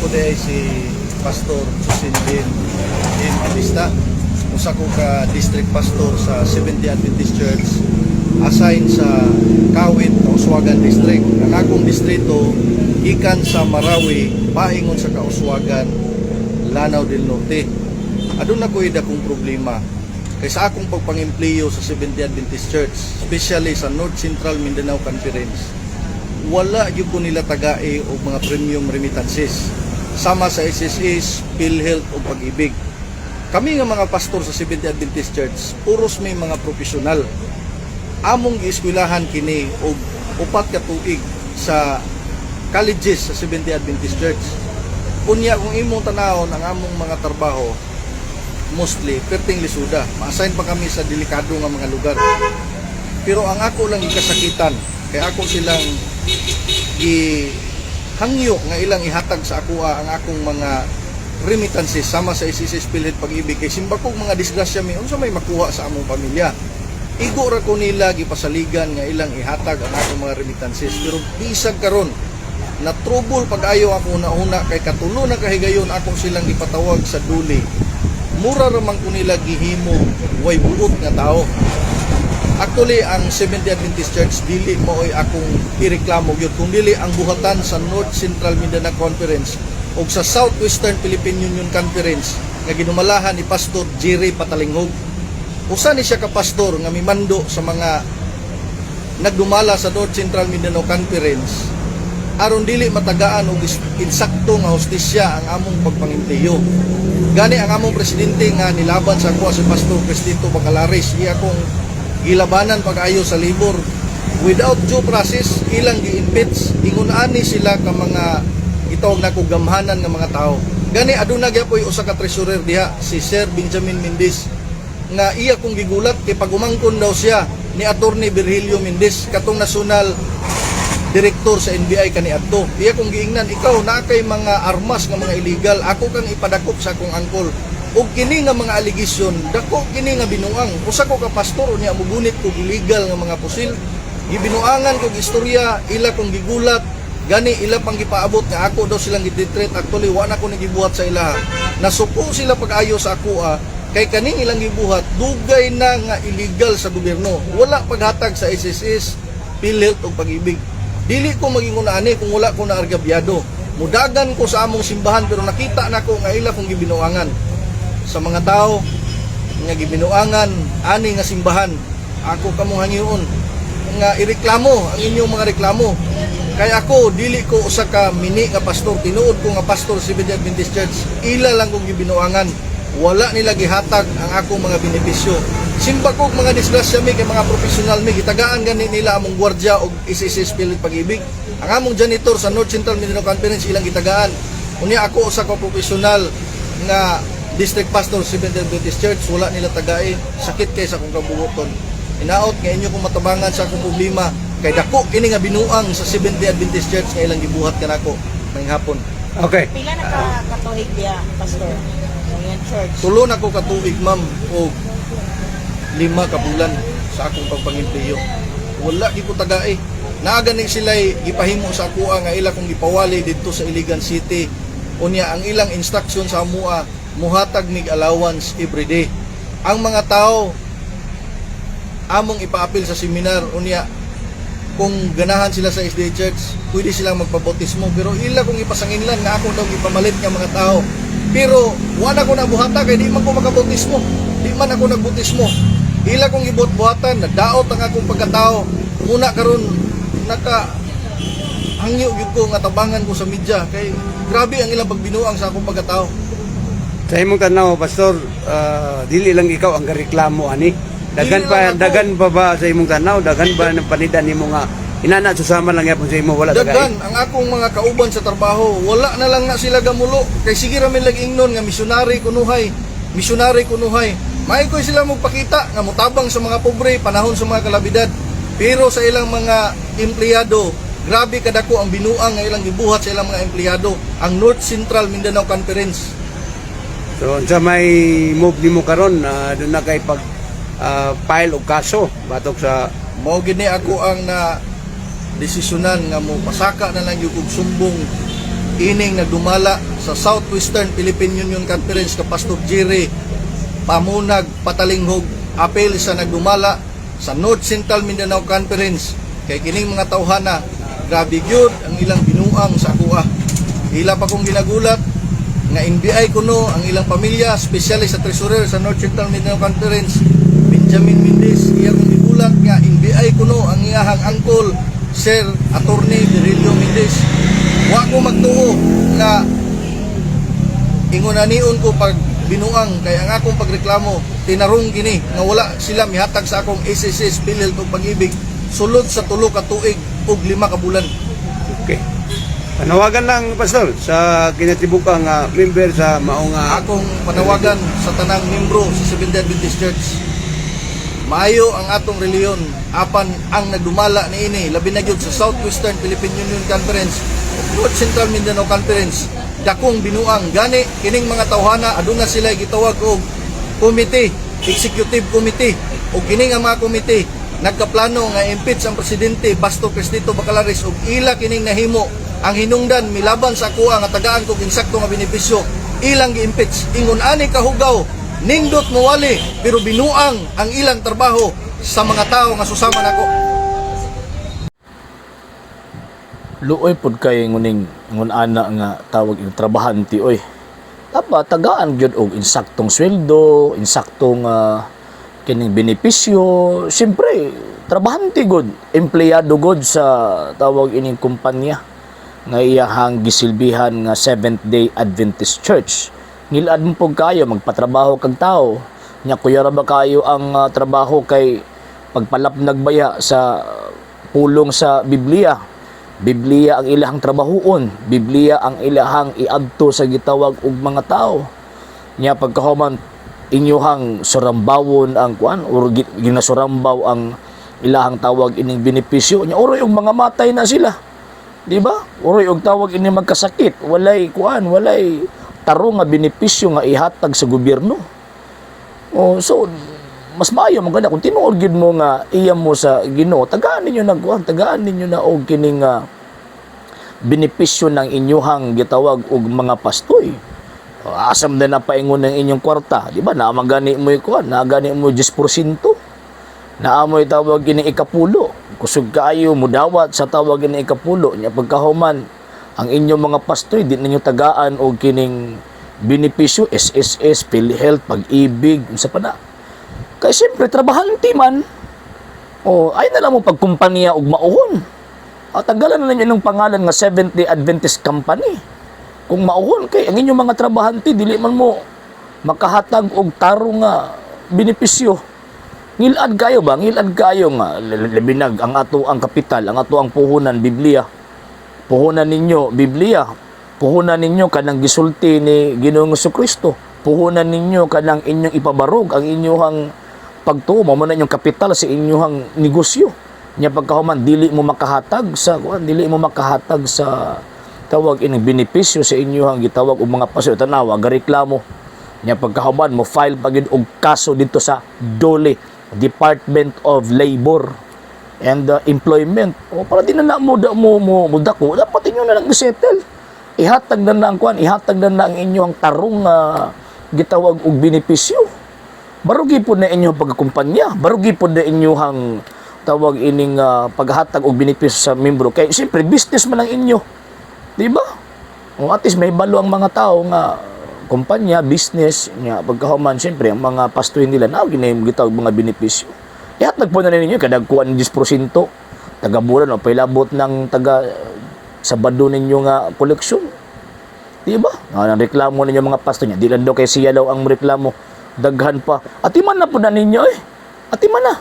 Ako diay si Pastor Susindin M. Alista. Usa ko ka district pastor sa Seventh Adventist Church assigned sa Kawit, Kauswagan District. Ang akong distrito gikan sa Marawi paingon sa Kauswagan, Lanao del Norte. Aduna ko'y dakong problema kay sa akong pagpangempleyo sa Seventh Adventist Church, especially sa North Central Mindanao Conference, wala gyud ko nila tagae og mga premium remittances sama sa SSS, PhilHealth ug Pag-ibig. Kami nga mga pastor sa Seventh Adventist Church, puros may mga profesional. Among gieskwelahan kini og 4 ka tuig sa colleges sa Seventh Adventist Church. Unya kung imong tanawon ang among mga trabaho, mostly perting lisuda. Ma-assign pa kami sa delikado nga mga lugar. Pero ang ako lang gikasakitan kay ako silang gi hangyo nga ilang ihatag sa akoa ang akong mga remittances sama sa SSS, PhilHealth, Pag-ibig, kay simbakog mga disgrasya mi, unsa may makuha sa among pamilya? Igo ra ko nila gipasaligan nga ilang ihatag ang akong mga remittances, pero bisag karon na trouble pag-ayo ako una-una kay katulo na kahigayon akong silang gipatawag sa duli, mura ra man ko nila gihimo way buot nga tao. Actually, ang Seventh Adventist Church dili mao'y akong ireklamo gyud, kung dili ang buhatan sa North Central Mindanao Conference ug sa Southwestern Philippine Union Conference nga ginumalahan ni Pastor Jerry Patalinghog. Usa ni siya ka pastor nga mimando sa mga nagdumala sa North Central Mindanao Conference aron dili matagaan og insakto nga hustisya ang among pagpangempleyo. Gani ang among presidente nga nilaban sa kuha, si Pastor Cristito Bacalares, iya kong gilabanan pag-ayo sa labor without due process, ilang gi-impeach. Ingon ani sila ka mga gitawag nako gamhanan nga mga tao. Gani aduna gyapoy usa ka treasurer diha, si Sir Benjamin Mendez, nga iya kong gigulat kay pagumangkon daw siya ni Attorney Virgilio Mendez, katong national direktor sa NBI kaniadto. Iya kong giingnan, "Ikaw naa kay mga armas nga mga illegal, ako kang ipadakop sa akong angkol." Ug kini nga mga alegasyon, dako kini nga binuang. Usa ko ka pastor unya mugunit kog illegal nga mga pusil? Gibinuangan kog istorya, ila kong gigulat. Gani ila pang gipaabot nga ako daw silang gitreat. Actually, wa na ko nagibuhat sa ilaha. Nasuko sila pag-ayo sa akoa kay kaning ilang gibuhat dugay na nga illegal sa gobyerno. Wala paghatag sa SSS, PhilHealth ug Pag-ibig. Dili ko magingon ani kung wala ko na argabyado. Mudagan ko sa among simbahan, pero nakita nako nga ila kong gibinuangan. Sa mga tao nga gibinuangan ani nga simbahan, ako kamong hangyoon nga ireklamo ang inyong mga reklamo. Kay ako dili ko usa ka mini nga pastor, tinuod ko nga pastor sa Seventh Adventist Church. Ila lang kong gibinuangan. Wala nila gihatag ang akong mga benepisyo. Simba ko mga disgrasya mi kay mga profesional mi, gitagaan gani nila among gwardiya og SSS, PhilHealth, Pag-ibig. Ang among janitor sa North Central Mindanao Conference ilang gitagaan. Unya ako usa ka profesional nga district pastor sa Seventh Adventist Church, wala nila tagain. Sakit kay sa akong kabuoton. Inaot nga inyo kong matabangan sa akong problema kay dako kini nga binuang sa Seventh Adventist Church nga ilang gibuhat kanako. Maayong hapon. Okay. Pila na ka katuig diya, Pastor? Sa iyang church. 3 na ko katuig, ma'am, og 5 ka bulan sa akong pagpangempleyo. Wala gi ko tagae. Naa gani sila gipahimo sa akoa nga ila kong gipawali didto sa Iligan City. Unya ang ilang instruction sa amoa, muhatag mig allowance every day. Ang mga tao among ipaapil sa seminar, unya kung ganahan sila sa SDA Church, pwede silang magpabautismo, pero ila kong ipasanginlan nga ako daw ipamalit nga mga tao. Pero wala ko nabuhata kay di man ko makabautismo. Di man ako nagbautismo. Ila kong gibuhat-buhatan, nadaot ang akong pagkatao. Muna karon naka hangyo gyud ko nga tabangan ko sa media kay grabe ang ilang pagbinuang sa akong pagkatao. Sa imong tanaw, Pastor, dili lang ikaw ang gareklamo ani. Dagan Dili pa lang ako. Dagan pa ba sa imong tanaw, dagan ba ng panida nimo nga inana susama lang yapon sa imo wala tagay? Daghan ang akong mga kauban sa trabaho, wala na lang na sila gamulo kay sige ra man lang ingnon nga misyonary kunuhay, misyonary kunuhay. May ko sila magpakita nga motabang sa mga pobre panahon sa mga kalabidad. Pero sa ilang mga empleyado, grabe kadako ang binuang nga ilang gibuhat sa ilang mga empleyado, ang North Central Mindanao Conference. So unsa may move nimo karon, doon na kay pag file og kaso batok sa Mao gid ni ako ang na desisyonan nga mo pasaka na lang yung og sumbong. Ining nagdumala sa Southwestern Philippine Union Conference ka Pastor Jerry Pamunag Patalinghog, apel sa nagdumala sa North Central Mindanao Conference, kay kining mga tawhana, grabe gyud ang ilang binuang sa akoa. Ila pa kong ginagulat nga NBI kuno ang ilang pamilya, especially sa treasurer sa North Central Mindanao Conference, Benjamin Mendez. Iya kong gigulat nga NBI kuno ang iyahang angkol, Sir Attorney Virilio Mendez. Wa ko magtuo nga ingunanion ko pag binuang, kay ang akong pagreklamo tinarong gini nga wala sila mihatag sa akong SSS, PhilHealth ug Pag-IBIG sulod sa 3 ka tuig ug 5 ka bulan. Okay. Panawagan lang, Pastor, sa kinatibukang member sa maong Akong panawagan sa tanang membro sa Seventh Day Adventist Church. Maayo ang atong reliyon, apan ang nagdumala niini, labi na gyud sa Southwestern Philippine Union Conference ug North Central Mindanao Conference, dakong binuang. Gani kining mga tawhana, aduna sila gitawag og committee, executive committee, ug kining ang mga committee nagkaplano nga impeach ang presidente Pastor Cristito Bacalares, ug ila kining nahimo ang hinungdan milaban sa akoa nga tagaan ko insakto nga benepisyo, ilang gi-impeach. Ingon ani kahugaw, nindot mowali, pero binuang ang ilang trabaho sa mga tao nga susama nako. Luoy pod kay nguning ngun ana nga tawag ing trabahante oy. Dapat tagaan gyud og insaktong sweldo, insaktong kining benepisyo. Siyempre, trabahante gud, empleyado gud sa tawag ining kumpanya nga iyahang gisilbihan nga Seventh Day Adventist Church. Ngilad mo pud kayo magpatrabaho kag tao. Nya kuya ra ba kayo ang trabaho kay pagpalapnag baya sa pulong sa Biblia. Biblia ang ilahang trabahuon, Biblia ang ilahang iadto sa gitawag og mga tao. Nya pagkahuman inyohang surambawon ang kuan or ginasurambaw ang ilahang tawag ining benepisyo. Nya uroy og mga matay na sila. Di ba? Uroy og tawag ini magkasakit, walay kuan, walay tarong nga benepisyo nga ihatag sa gobyerno. Oh, so mas maayo man ganda kung tinuod gyud mo nga iya mo sa Ginoo, tagaan ninyo na kuan, tagaan ninyo na og kining benepisyo ng inyuhang gitawag og mga pastoy. O, asam na napaingon ng inyong kwarta, di ba? Naa man gani mo kuan, naa gani mo 10%. Naa mo'y tawag ini ikapulo. Kusog kaayo mudawat sa tawag ini ikapulo. Nya pagkahuman ang inyong mga pastoy di ninyo tagaan og kining benepisyo, SSS, PhilHealth, Pag-IBIG, unsa pa na. Kay siyempre trabahante man. O ay na lang mo pagkumpanya og mauhon. At tanggalan na ninyo ng pangalan nga Seventh Day Adventist Company. Kung mauhon kay ang inyong mga trabahante dili man mo makahatag og tarong nga benepisyo. Ngilad kayo ba? Ngilad kayo nga labinag ang ato ang kapital, ang ato ang puhunan, Biblia. Puhunan ninyo Biblia. Puhunan ninyo kanang gisulti ni Ginoong Kristo. Puhunan ninyo kanang inyong ipabarog ang inyong pagtuo, mao man na inyong kapital sa inyong negosyo. Nya pagkahuman dili mo makahatag sa kuan, dili mo makahatag sa tawag ining benepisyo sa inyong gitawag og mga pasyo, tanawa gareklamo. Nya pagkahuman mo file pa gyud og kaso dito sa DOLE, Department of Labor and Employment. O para di na na mo da, mo mo, mo dako, dapat inyo na lang isettle. Ihatag na na ang kuan, ihatag na na ang inyong tarong gitawag og benepisyo. Barugi po na inyong pagkumpanya, barugi po na inyong tawag ining paghatag og benepisyo sa membro kay siyempre business man ang inyo. Di ba? O at least may balo ang mga tao nga kumpanya, business, nya pagkahuman siyempre ang mga pastoy nila na ginay gitawag mga benepisyo. Ihatag po na ninyo kadagkuan ng 10% taga bulan o pailabot ng taga Sabado ninyo nga koleksyon. Di ba? Ang reklamo ninyo mga pastor niya, di lang daw kay siya daw ang reklamo. Daghan pa. Atiman na po na ninyo eh. Atiman na.